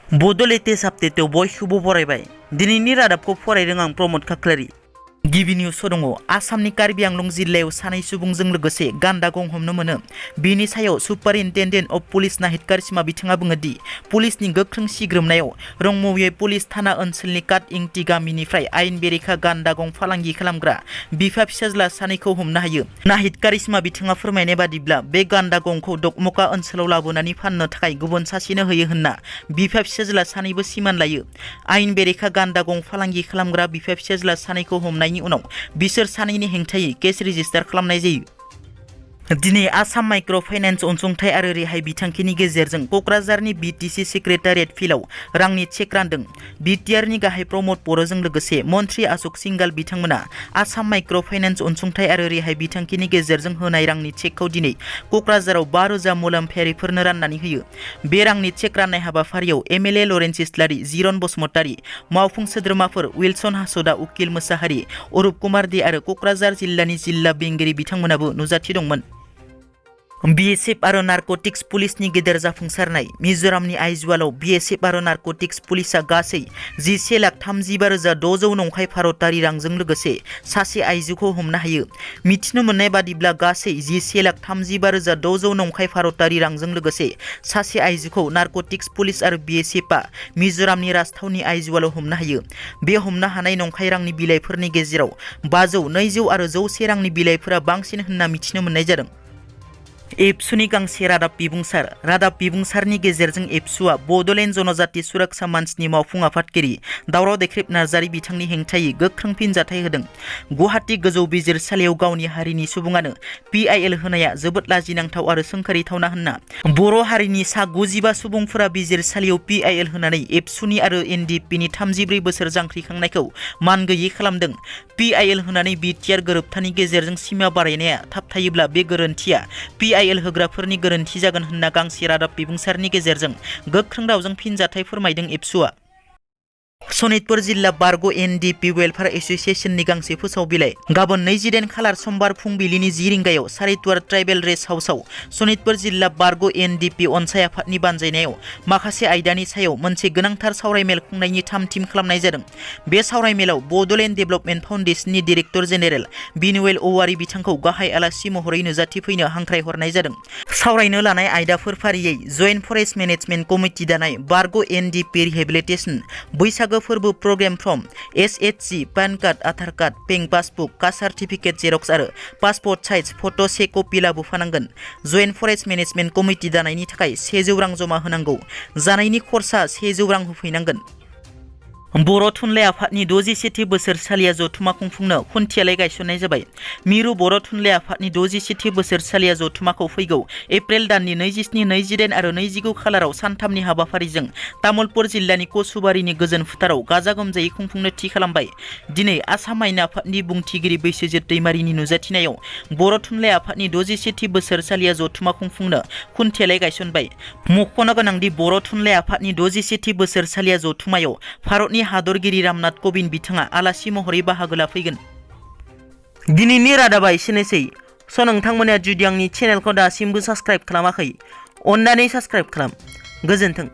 Bodo latest update बयखौबो बरायबाय। दिनैनि रादाबखौ फरायदों आं प्रमोद खाख्लारि। गिबि निउस दङ आसामनि कार्बि आंलं जिल्लायाव सानै सुबुंजों लोगोसे गान्दा गं हमनो मोनो। बेनि सायाव सुपारिनटेन्डेन्ट अफ पुलिस नाहिद कारिश्मा बिथाङा बुङो दि पुलिसनि गोख्रों सिग्रोमनायाव रंमविये पुलिस थाना ओनसोलनि काटइंटि गामिनिफ्राय आयेन बेरेखा गान्दा गं फालांगि खालामग्रा बिफा फिसाज्ला सानैखौ हमनो हायो। नाहिद कारिश्मा बिथाङा फोरमायनाय बादिब्ला बे गान्दा गंखौ डकमका ओनसोलाव लाबोनानै फाननो थाखाय गुबुन सासेनो होयो होनना बिफा फिसाज्ला सानैबो सिमान लायो। आयेन बेरेखा गान्दा गं फालांगि खालामग्रा बिफा फिसाज्ला सानैखौ हमनायनि उनाव बिसोर सानैनि हेंथायै केस रेजिस्टार खालामनाय जायो। दिनै आसाम माइक्र' फाइनान्स अनसुंथाइ आरो रेहाय बिथांखिनि गेजेरजों क'क्राझारनि बिटिसि सेक्रेटारियेट फिल्डआव रांनि चेक रानदों। बिटिआरनि गाहाय प्रमद बर'जों लोगोसे मन्थ्रि अशोक सिंघाल बिथांमोना आसाम माइक्र' फाइनान्स अनसुंथाइ आरो रेहाय बिथांखिनि गेजेरजों होनाय रांनि चेकखौ दिनै क'क्राझाराव 5,000 मुलाम्फायारिफोरनो राननानै होयो। बे रांनि चेक राननाय हाबाफारियाव एमएलए लरेन्स इस्लारि, जिरन बसुमतारी, मावफुं सोद्रोमाफोर उइलसन हासदा, उकिल मोसाहारि, अरुप कुमार दे आरो क'क्राझार जिल्लानि जिल्ला बेंगिरि बिथांमोनाबो नुजाथि दंमोन। बीएसएफ आरो नारकोटिक्स पुलिसनि गेदेर जाफुंसारनाय। मिजोरामनि आइजवालाव बीएसएफ आरो नारकोटिक्स पुलिसा गासै 11,35,600 नंखाय भारतारि रांजों लोगोसे सासे आइजोखौ हमनो हायो। मिथिनो मोननाय बादिब्ला गासै 11,35,600 नंखाय भारतारि रांजों लोगोसे सासे आइजोखौ नारकोटिक्स पुलिस आरो बीएसएफआ मिजोरामनि राजथावनि आइजवालाव हमनो हायो। बे हमनो हानाय नंखाय रांनि बिलाइफोरनि गेजेराव 500, 200 आरो 100 रांनि बिलाइफोरा बांसिन होनना मिथिनो मोननाय जादों। एबसुनि गांसे रादाब बिबुंसार। रादाब बिबुंसारनि गेजेरजों एबसुआ बड'लेण्ड जनजाति सुरक्षा मन्चनि मावफुं आफादगिरि दावराव देख्रेब नार्जारि बिथांनि हेंथायै गोख्रों फिनजाथाय होदों। गुवाहाटी गोजौ बिजिरसालियाव गावनि हारिनि सुबुङानो PIL होनाया जोबोद लाजिनांथाव आरो सोंखारिथावना होनना बर' हारिनि सा 95 सुबुंफोरा बिजिरसालियाव PIL होनानै एबसुनि आरो NDFBनि 34 बोसोर जांख्रिखांनायखौ मानगैयै खालामदों। PIL होनानै बिटिआर गोरोबथानि गेजेरजों सिमा बारायनाया थाबथायोब्ला बे गोरोन्थिया PIL होग्राफोरनि गोरोन्थि जागोन होनना गांसे रादाब बिबुंसारनि गेजेरजों गोख्रों रावजों फिनजाथाय फोरमायदों एबसुआ। सनितपुर जिल्ला बारग' NDFB वेलफेयार एस'सिएशननि गांसे फोसाव बिलाइ। गाबोन 21 खालार समबार फुंबिलिनि 10 रिंगायाव सारितुवार ट्राइबेल रेस्ट हाउसआव सनितपुर जिल्ला बारग' NDFB अनसाय आफादनि बानजायनायाव माखासे आयदानि सायाव मोनसे गोनांथार सावरायमेल खुंनायनि थाम-थिम खालामनाय जादों। बे सावरायमेलाव Bodoland development फाउन्डेशननि director general बिनुवेल Owary बिथांखौ गाहाय आलासि महरै नुजाथिफैनो हांख्रायहरनाय जादों। सावरायनो लानाय आयदाफोर फारियै जयेन्ट फरेस्ट मेनेजमेन्ट कमिटि दानाय बारग' NDFB रिहेबिलिटेसन, बैसागो फोरबो program form, SHG, PAN card, Aadhaar card, bank passbook, caste certificate xerox आरो पासपोर्ट साइज फट' से कपि लाबोफानांगोन। जयेन्ट फरेस्ट मेनेजमेन्ट कमिटि दानायनि थाखाय 100 रां जमा होनांगौ। जानायनि खरसा 100 रां होफैनांगोन। बर' थुनलाइ आफादनि 61थि बोसोरसालिया जथुमा खुंफुंनो खुन्थियालाय गायसननाय जाबाय। मिरु बर' थुनलाइ आफादनि 61थि बोसोरसालिया जथुमाखौ फैगौ एप्रिल दाननि 27, 29 आरो 29 खालाराव सानथामनि हाबाफारिजों तामुलपुर जिल्लानि कसुबारिनि गोजोन फोथाराव गाजा गोमजायै खुंफुंनो थि खालामबाय। दिनै आसाम आयेन आफादनि बुंथिगिरि बैसोजित दैमारिनि नुजाथिनायाव बर' थुनलाइ आफादनि 61थि बोसोरसालिया जथुमा खुंफुंनो खुन्थियालाय गायसनबाय। मख'नो गोनांदि बर' थुनलाइ आफादनि 61थि बोसोरसालिया जथुमायाव भारतनि हादरगिरि रामनाथ कविन्द बिथाङा आलासि महरै बाहागो लाफैगोन। दिनैनि रादाबा एसेनोसै। नोंथांमोना जुदि आंनि चेनेलखौ दासिमबो साबस्क्राइब खालामाखै, अन्नानै साबस्क्राइब खालाम। गोजोन्थों।